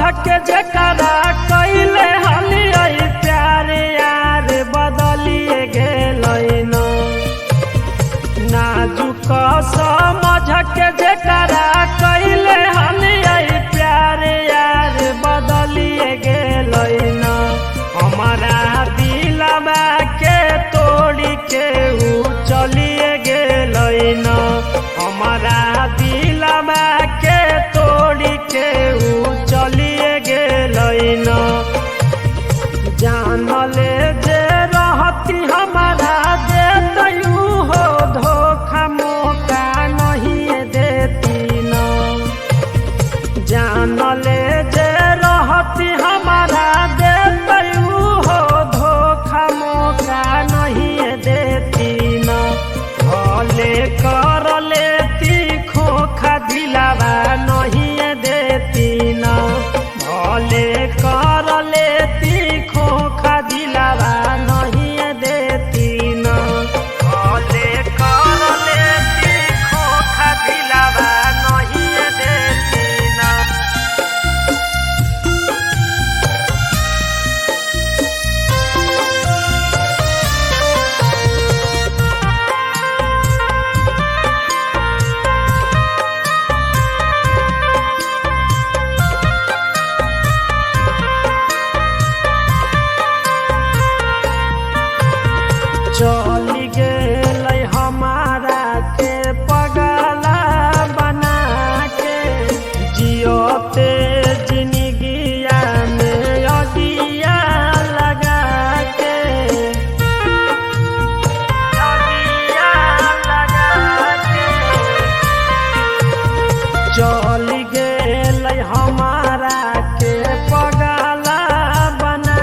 के जेकरा कैले हलियै प्यार यार बदलिए गेलै न। नाजुक समझ के जेकरा कैले हलियै प्यार यार बदलिए गेलै न। हमारा दिलवा के तोड़ी के ऊ चलिए गेलै न। हमारा दिलवा के तोड़ी के ऊ चलिए गेलै न। जानले जे रहती हमारा देतयू हो धोखा मौका नहीं देती न। जानले जे रहती हमारा देतयू हो धोखा मौका नहीं देती न। भले कर लेती खोखा दिलावा नहीं देती न। भले कर लेती खोखा दिलावा नहीं देती न। भले कर लेती खोखा दिलावा नहीं देती न। चली गेलै हमारा के पगला बना के, जियते जिंदगिया में अगिया लगा के, अगिया लगा के। चली गेलै हमारा के पगला बना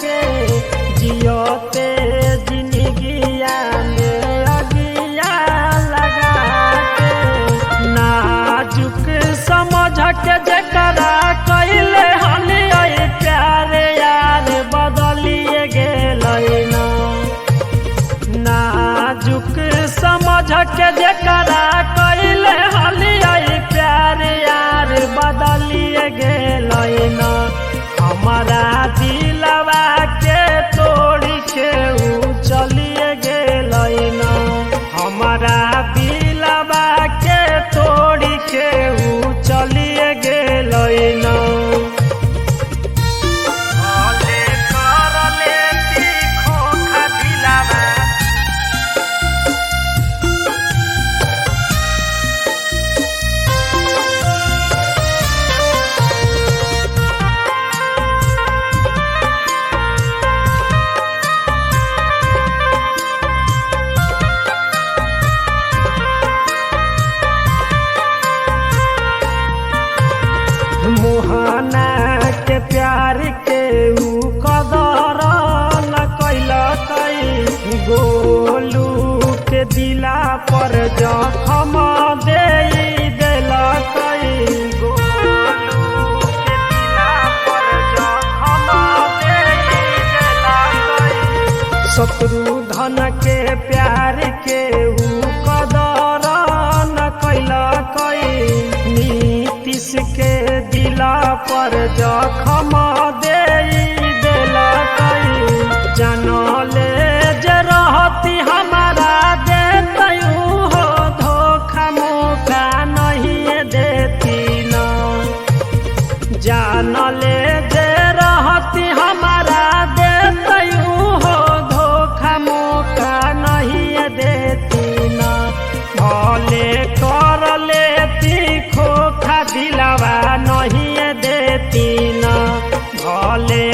के, जियते जिंदगिया में अगिया लगा के। नाजुक समझ के जेकरा कैले हलियै प्यार यार बदलिए गेलै न। नाजुक समझ के जेकरा कैले हलियै प्यार यार बदलिए गेलै न। हमारा दिलवा के तोड़ी के ऊ चलिए गेलै न। हमारा दिलवा के तोड़ी के ऊ चलिए गेलै न। भले कर लेती खोखा दिलावा मोहना के प्यार के ऊ कदर न कैलकै, गोलू के दिला पर जखम दे देलकै, गोलू के दिला पर जखम दे देलकै। शत्रुधन के प्यार के ऊ कदर न कैलकै, नीतीश के दिला पर जखम दे देलकै। जानले जे रहती हमारा देतयू हो धोखा मौका नहीं देती न। जानले जे रहती हमारा देतयू हो धोखा मौका नहीं देती न। भले कर लेती खोखा दिलावा नहीं देती न। भले